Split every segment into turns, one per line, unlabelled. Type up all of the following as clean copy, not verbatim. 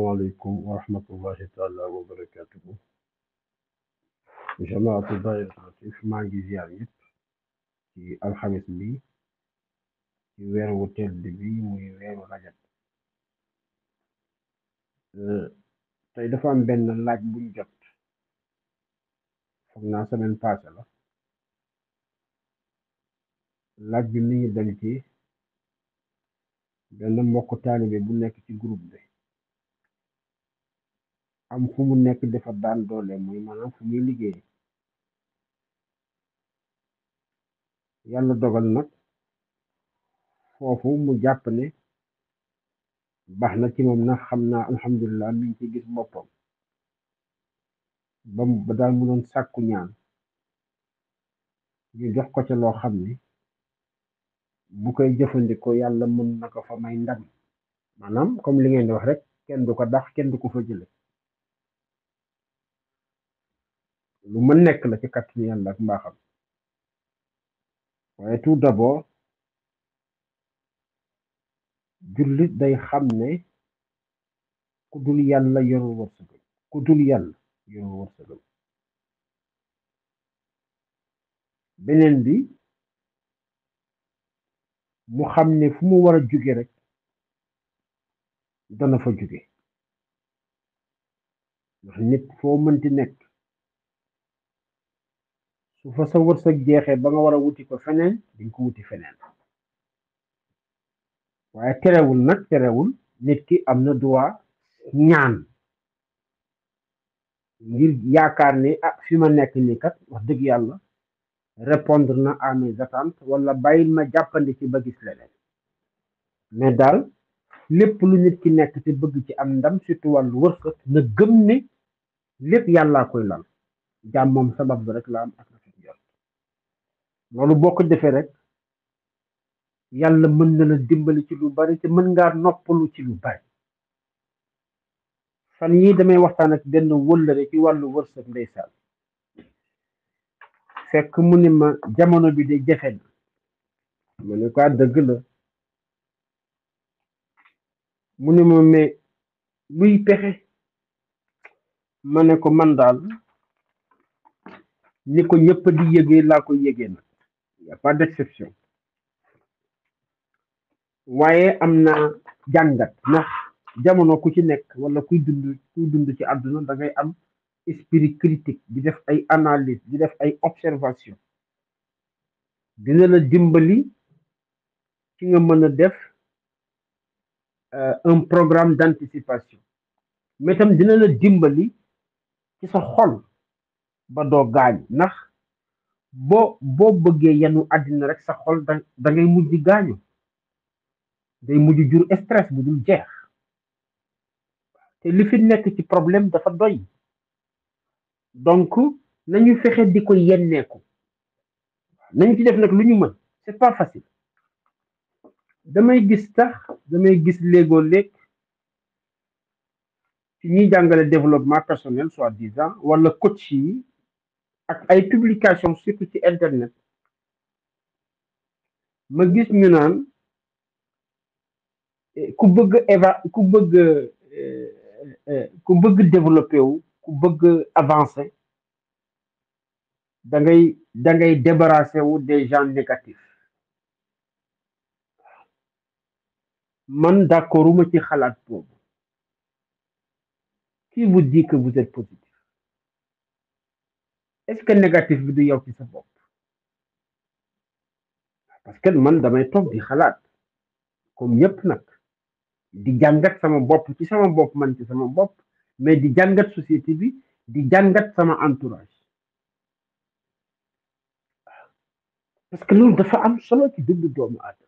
asalaamaaleykum wa rahmatullahi taala wa barakatuhu jamaatu daayira Latif maa ngi ziar ñëpp ci alxames bi ci weer wu tedd bi muy weeru rajab. tey dafa am benn laaj buñ jot, foog naa semaine passé la. laaj bi mi ngi dem ci benn mbokk taalibe bu nekk ci groupe bi, am fu mu nekk dafa daan doole, muy maanaam fu muy liggéey. yàlla dogal nag foofu mu jàpp ne baax na ci moom, na xam naa alhamdulilah mi ngi ci gis boppam, ba daal mu doon sàkku ñaan ñu jox ko ca loo xam ni bu koy jëfandikoo yàlla mën na ko fa may ndam. maanaam comme li ngeen di wax rek, kenn du ko dax, kenn du ko fa jële. lu mën nekk la ci kàttanu yàlla ak mbaaxam. waaye tout d'abord jullit day xam ne ku dul yàlla yorul wërsëgal, ku dul yàlla yorul wërsëgal. beneen bi mu xam ne fu mu war a jóge rek dana fa jóge, ndax nit foo mënti nekk su fa sa wërsëg jeexee ba nga war a wuti ko feneen diñ ko wuti feneen. waaye terewul nit ki am na droit ñaan ngir yaakaar ne fi ma nekk nii kat wax dëgg yàlla répondre na à mes attentes, wala bàyyil ma jàppandi ci ba gis leneen. mais daal lépp lu nit ki nekk te bëgg ci am ndam, surtout wàllu wërsëg, na gëm ne lépp yàllaa koy lal, jaam moom sabab bi rek la am ak rafet jot. loolu boo ko defee rek yàlla mën na la dimbali ci lu bari, te mën ngaa noppalu ci lu bari. fan yii damay waxtaan ak benn wëllëre ci wàllu wërsëg, ndeysaan, fekk mu ne ma jamono bi de jafe na. ma ne ko dëgg la. mu ne ma mais luy pexe? ma ne ko man daal ni ko ñëpp di yëgee laa ko yëgee nag, y a pas d'exception. waaye am na jàngat, ndax jamono ku ci nekk wala kuy dund ci àdduna da ngay am esprit critique, di def ay analyse, di def ay observation. dina la dimbali ci nga mën a def un programme d'anticipation, mais tam dina la dimbali ci sa xol ba doo gaañ. ndax boo bëggee yanu àddina rek sa xol da ngay mujj gaañu, day mujj jur stress bu dul jeex. te li fi nekk ci problème dafa doy, donc nañu fexe di ko yenneeku, nañu ci def nag lu ñu mën. c'est pas facile. damay gis léegoo léeg ci ñuy jàngale développement personnel soi-disant, wala coach yi ak ay publication surtout ci internet, ma gis ñu naan ku bëgg développé wu, ku bëgg avancer, da ngay débarrasser wu des gens négatifs. man d'accorduma ci xalaat boobu. qui vous dit que vous êtes positif? est-ce que négatif bi du yow ci sa bopp? parce que man damay toog di xalaat comme ñëpp nag, di jàngat sama bopp ci sama bopp, man ci sama bopp, mais di jàngat société bi, di jàngat sama entourage. parce que loolu dafa am solo ci dundu doomu aadama,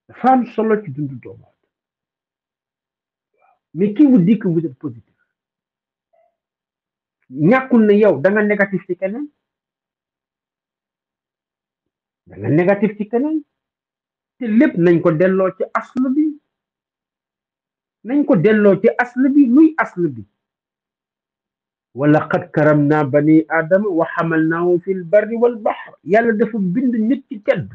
dafa am solo ci dundu doomu aadama. mais qui vous dit que vous êtes positif? ñàkkul na yow da nga négatif ci keneen, te lépp nañ ko delloo ci asl bi, luy asl bi. wala qad karamna bani aadama wa xamalnaahum fil barri wal bahr. yàlla dafa bind nit ci tedd,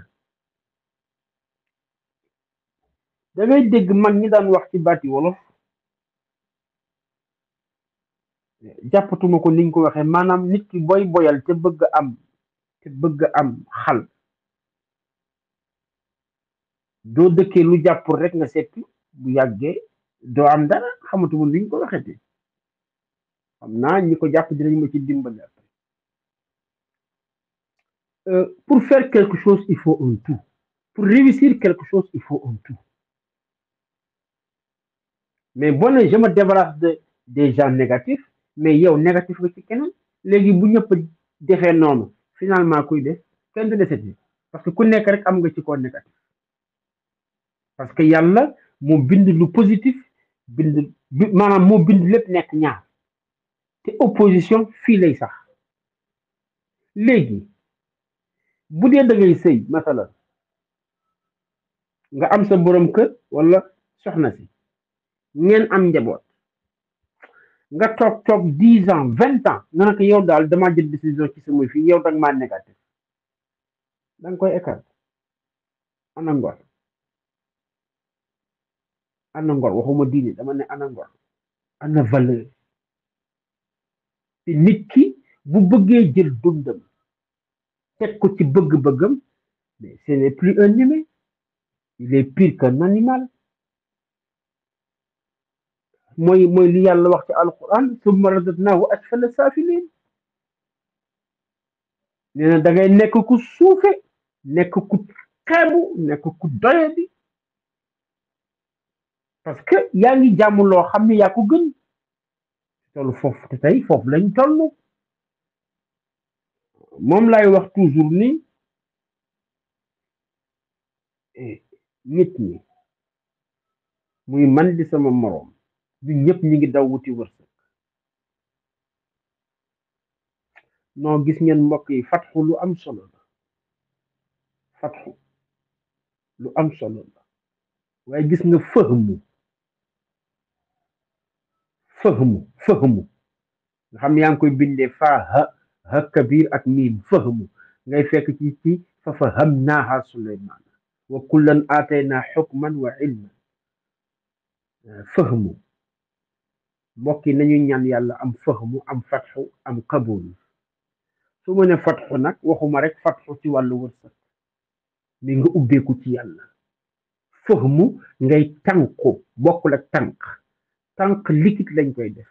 da ngay dégg mag ñi daan wax ci baati wolof jàppatuma ko niñ ko waxee maanaam nit ki booy boyal te bëgg am xal doo dëkkee lu jàppul rek nga seppi bu yàggee doo am dara xamatuma niñ ko waxee te xam naa ñi ko jàpp dinañ ma ci dimbali après. Pour faire quelque chose il faut un tout. Pour réussir quelque chose il faut un tout. Mais bon je me débarrasse des gens négatifs mais yow négatif nga ci keneen léegi bu ñëpp defee noonu finalement kuy def kenn du deseti parce que ku nekk rek am nga ci ko négatif parce que yàlla moo bind lu positif maanaam moo bind lépp nekk ñaar te opposition fii lay sax léegi bu dee da ngay sëy masalan nga am sa borom kër wala soxna si ngeen am njaboot nga toog 10 ans 20 ans nga ne ko yow daal damaa jël décision ci sama fii yow danga maa négatif da nga koy écart ana ngor ana ngor waxuma diine dama ne ana ngor ana valeur te nit ki bu bëggee jël dundam teg ko ci bëgg-bëggam mais ce n'est plus un humain il est pire qu'un animal mooy li yàlla wax ci alquran summa radadnaahu asfala saafiliin nee na da ngay nekk ku suufe nekk ku xeebu nekk ku doyadi parce que yaa ngi jàmm loo xam ne yaa ko gën toll foofu te tey foofu lañ toll moom lay wax toujours ni nit ñi muy man di sama moroom ñun ñëpp ñi ngi daw wuti wërsëg non gis ngeen mbokk yi fatxu lu am solo la fatxu lu am solo la waaye gis nga fëhmu nga xam yaa ngi koy bindee faa ha kabir ak miim fëhmu ngay fekk ci fa fahamnaaha suleymaan wa kullan aataynaa xukman wa ilman fëhmu mbokk yi nañu ñaan yàlla am fëhmu am fatxu am qabul su ma ne fatxu nag waxuma rek fatxu ci wàllu wërsëg mi nga ubbeeku ci yàlla fëhmu ngay tànku bokkul ak tànk liquide lañ koy def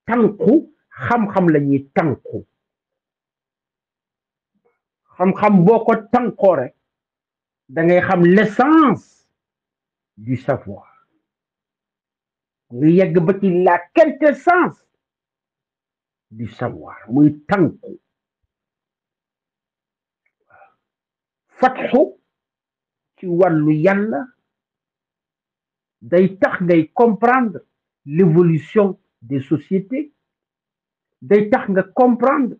tànku xam-xam la ñuy tànku xam-xam boo ko tànkoo rek da ngay xam l'essence du savoir nga yegg ba ci la quintessence du savoir muy tànku fatxu ci wàllu yàlla day tax ngay comprendre l'évolution des sociétés day tax nga comprendre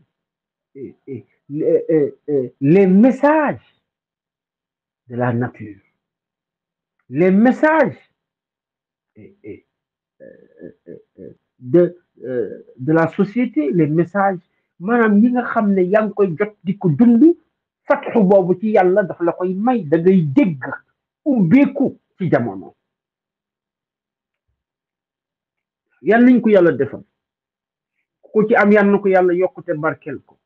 les messages de la nature les messages de la société les messages maanaam yi nga xam ne yaa ngi koy jot di ko dund fatxu boobu ci yàlla daf la koy may da ngay dégg ubbeeku ci jamono yal nañ ko yàlla defal ku ci am yal na ko yàlla yokkute barkeel ko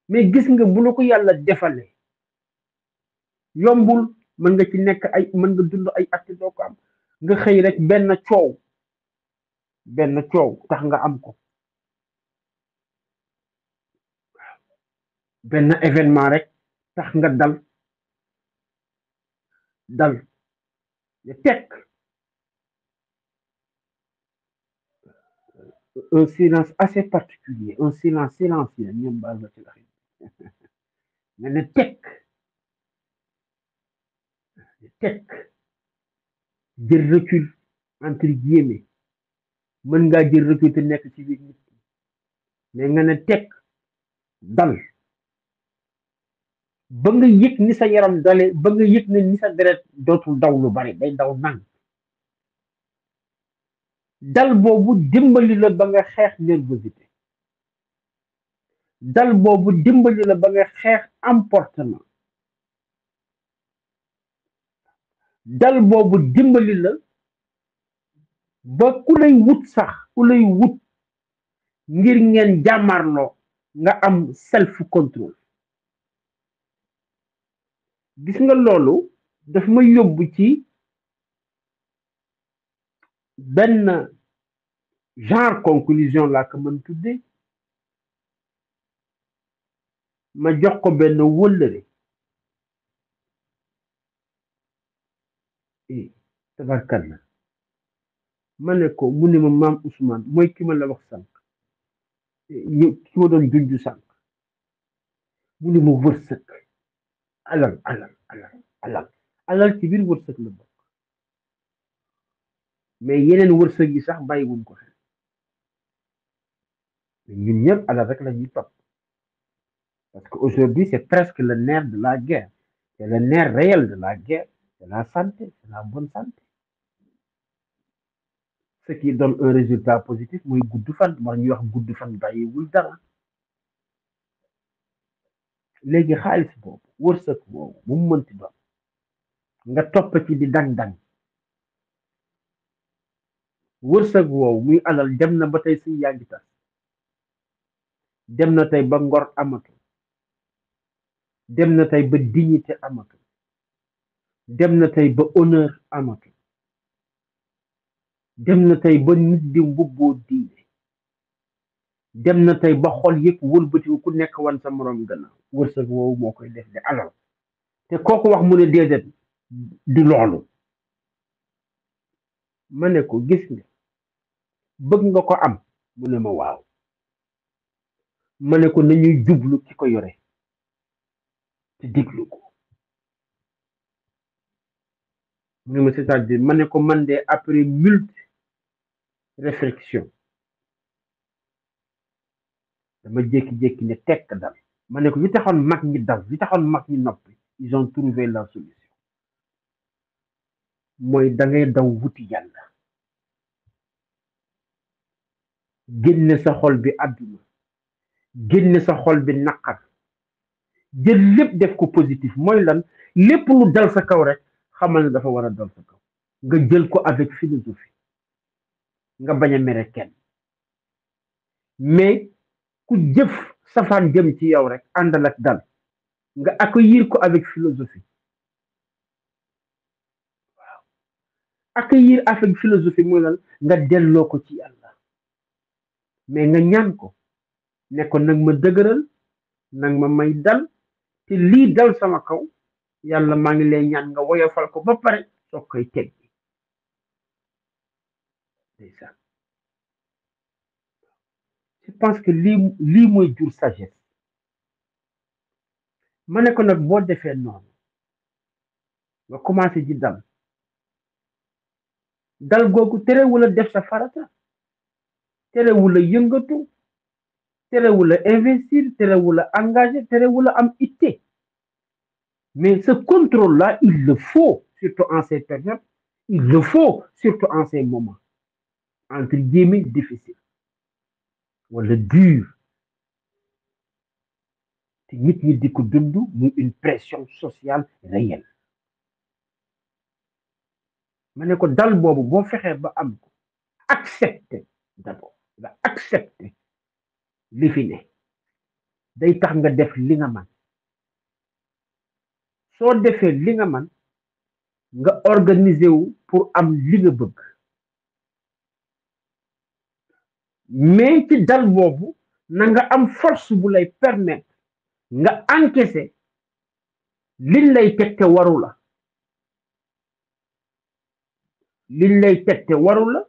mais gis nga bu la ko yàlla defalee yombul mën nga ci nekk mën nga dund ay at doo ko am nga xëy rek benn coow tax nga am ko benn événement rek tax nga dal ya tekk un silence assez particulier un silence silencieux ñoom baal ma ci la nga ne tekk jël recul entre guillemets mën ngaa jël recul te nekk ci biir nit mais nga ne tekk dal ba nga yëg ni sa yaram dale ba nga yëg ne ni sa deret dootul daw lu bari day daw nang dal boobu dimbali la ba nga xeex nervosité dal boobu dimbali la ba nga xeex emportement dal boobu dimbali la ba ku lay wut sax ku lay wut ngir ngeen jàmmarloo nga am self control. gis nga loolu daf ma yóbbu ci benn genre conclusion laa ko mën tudde. ma jox ko benn wëllëre tabarkalla ma ne ko mu ne ma maam Ousmane mooy ki ma la wax sànq ki ma doon junju sànq mu ne ma wërsëg alal ci biir wërsëg la bokk mais yeneen wërsëg yi sax bàyyiwuñ ko xel ñun ñëpp alal rek la ñuy topp parce que aujourd'hui c'est presque le nerf de la guerre, c'est le nerf réel de la guerre, c'est la santé, c'est la bonne santé. Ce qui donne un résultat positif mooy gudd fan war ñuy wax gudd fan bàyyiwul dara. léegi xaalis boobu wërsëg boobu bu mu mënti doon nga topp ci di dang-dang wërsëg woowu muy alal dem na ba tey suy yaa ngi tas dem na tey ba ngor amatul dem na tey ba dignité amatul dem na tey ba honneur amatul dem na tey ba nit di mbubboo diine dem na tey ba xol yëpp wëlbatiku ku nekk wan sa moroom gannaaw wërsëg woowu moo koy def di alal te kooku wax mu ne déedéet du loolu ma ne ko gis nga bëgg nga ko am mu ne ma waaw ma ne ko nañuy jublu ki ko yore te déglu ko mu ne ma c'est-à-dire ma ne ko man de après multi réflexion dama jékki-jékki ne tekk dal ma ne ko li taxoon mag ñi dal li taxoon mag ñi noppi ils ont trouvé la solution mooy da ngay daw wuti yàlla génne sa xol bi àdduna génne sa xol bi naqar jël lépp def ko positif mooy lan lépp lu dal sa kaw rek xamal ne dafa war a dal sa kaw nga jël ko avec philosophie nga bañ a mere kenn mais ku jëf safaan jëm ci yow rek àndal ak dal nga accueillir ko avec philosophie waaw accueillir avec philosophie mooy lan nga delloo ko ci yàlla mais nga ñaan ko ne ko nag ma dëgëral nag ma may dal te lii dal sama kaw yàlla maa ngi lay ñaan nga woyofal ko ba pare soog koy teg ndeysaan je pense que lii mooy jur sagesse ma ne ko nag boo defee noonu nga commencé ji dal googu terewul a def sa farata terewul a yëngatu terewul a investir terewul a engagé terewul a am itte mais ce contrôle là il le faut surtout en ces périodes il le faut surtout en ces moments entre guillemets difficile wala dur te nit ñi di ko dund muy une pression sociale réelle ma ne ko dal boobu boo fexee ba am ko accepter d'abord nga accepter li fi ne day tax nga def li nga man soo defee li nga man nga organiser wu pour am li nga bëgg mais ci dal boobu na nga am force bu lay permettre nga encaisser liñ lay teg te waru la liñ lay teg te waru la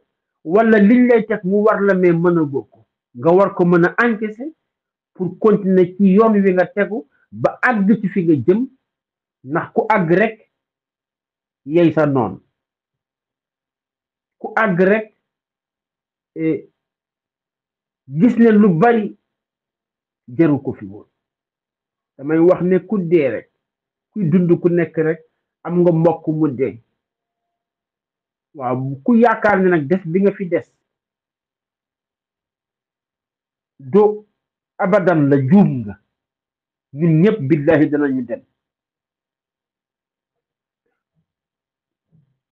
wala liñ lay teg mu war la mais mën a góog ko nga war ko mën a encaisser pour continuer ci yoon wi nga tegu ba àgg ci fi nga jëm ndax ku àgg rek yey sa noon ku àgg rek gis ne lu bari jaru ko fi woon damay wax ne ku dee rek kuy dund ku nekk rek am nga mbokk mu dee waaw ku yaakaar ne nag des bi nga fi des do abadan la juum nga ñun ñëpp billahi danañu dem